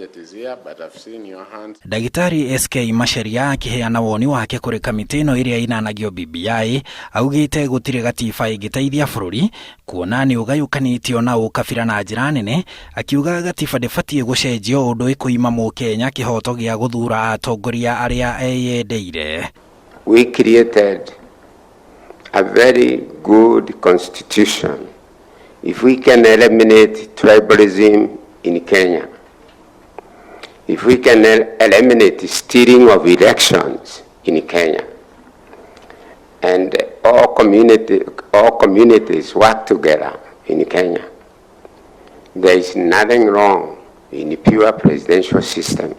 Budget is here, but I've seen your hands. Ndagĩtarĩ SK Macharia akĩheana woni wake kũrĩ kamĩtĩ ĩno ĩrĩa ĩnanagio BBI augĩte gũtirĩ gatiba ĩngĩteithia bũrũri kuona nĩ ũgayũkanĩtio na ũkabira na njĩra nene, akiuga gatiba ndĩbatiĩ gũcenjio ũndũ ĩkũima mũkenya kĩhoto gĩa gũthura atongoria arĩa eyendeire. We created a very good constitution. If we can eliminate tribalism in Kenya, if we can eliminate stealing of elections in Kenya, and all communities work together in Kenya, there is nothing wrong in the pure presidential system.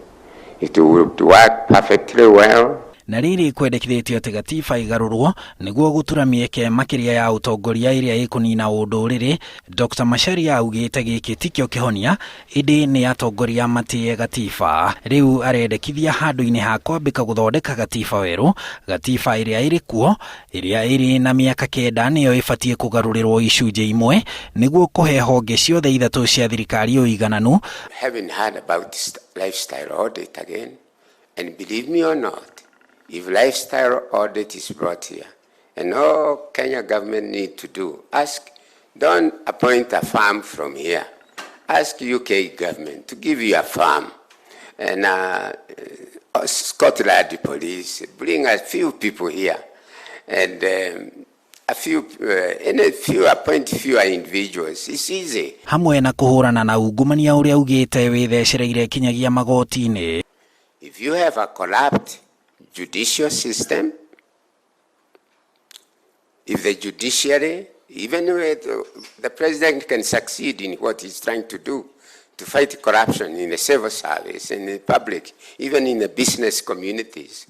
It would work perfectly well. Na rĩrĩ kwendekithĩtio atĩ gatiba ĩgarũrwo nĩguo gũtura mĩeke makĩria ya ũtongoria ĩrĩa ĩkũnina ũndũrĩrĩ, Dr Macharia augĩte gĩkĩ tikĩo kĩhonia, ĩndĩ nĩ atongoria matĩe gatiba. Rĩu arendekithia handũ-inĩ ha kwambĩka gũthondeka gatiba werũ, gatiba ĩrĩa ĩrĩ kuo ĩrĩa ĩrĩ na mĩaka 9 nĩyo ĩbatiĩ kũgarũrĩrwo icunjĩ imwe nĩguo kũhe honge ciothe ithatũ cia thirikari ũigananu. Having heard about lifestyle audit again, and believe me or not, if lifestyle audit is brought here, and all Kenya government need to do, ask, don't appoint a firm from here. Ask UK government to give you a firm. And Scotland police, bring a few people here. And a few, and a few, appoint few individuals. It's easy. Hamwe na kũhũrana na ungumania ũrĩa augĩte wĩthecereire kinyagia magoti-inĩ. If you have a corrupt judicial system, if the judiciary, even with the president can succeed in what he's trying to do, to fight corruption in the civil service, in the public, even in the business communities.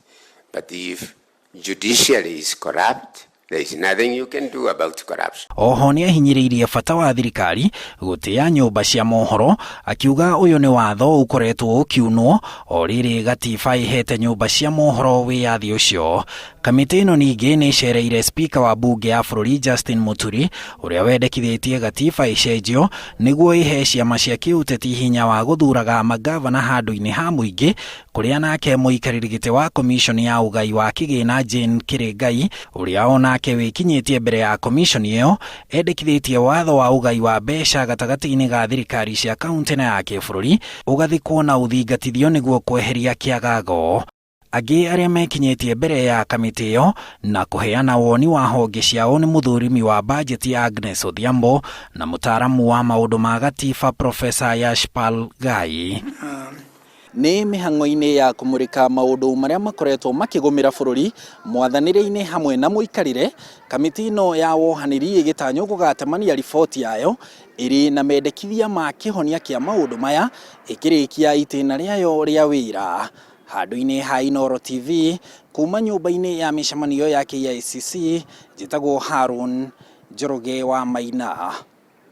But if judiciary is corrupt, there is nothing you can do about corruption. Oho nĩ ahinyĩrĩirie bata wa thirikari gũtĩa nyũmba cia mohoro, akiuga ũyũ nĩ watho ũkoretwo ũkiunwo o rĩrĩ gatiba ĩhete nyũmba cia mohoro wĩyathi ũcio. Kamĩtĩ ĩno ningĩ nĩ ĩcereire spika wa bunge ya bũrũri Justin Muturi, ũrĩa wendekithĩtie gatiba ĩcenjio nĩguo ĩhe ciama cia kĩũteti hinya wa gũthuraga magavana handũ-inĩ ha mũingĩ, kũrĩa nake mũikarĩri gĩtĩ wa komishoni ya ũgai wa kĩgĩna Jane Kĩrĩngai, ũrĩa onake wĩkinyĩtie mbere ya komishoni ĩyo, endekithĩtie watho wa ũgai wa mbeca gatagatĩ-inĩ ga thirikari cia kaunti na ya kĩbũrũri ũgathikwo na ũthingatithio nĩguo kweheria kĩagago. Angĩ arĩa mekinyĩtie mbere ya kamĩtĩ ĩyo na kũheana woni wa honge ciao nĩ mũthũrimi wa bajeti Agnes Odhiambo na mũtaaramu wa maũndũ ma gatiba Profesa Yashpal Gai. Nĩ mĩhang'o-inĩ ya kũmũrĩka maũndũ marĩa makoretwo makĩgũmĩra bũrũri mwathanĩre-inĩ hamwe na mũikarĩre, kamĩtĩ ĩno ya wohanĩri ĩgĩtanywo gũgatemania riboti yayo ĩrĩ na mendekithia ma kĩhonia kĩa maũndũ maya ĩkĩrĩkia itĩna rĩayo rĩa wĩra. Handũ-inĩ ha Inooro TV kuma nyũmba-inĩ ya mĩcemanio ya KICC, njĩtagwo Harun Njoroge wa Maina.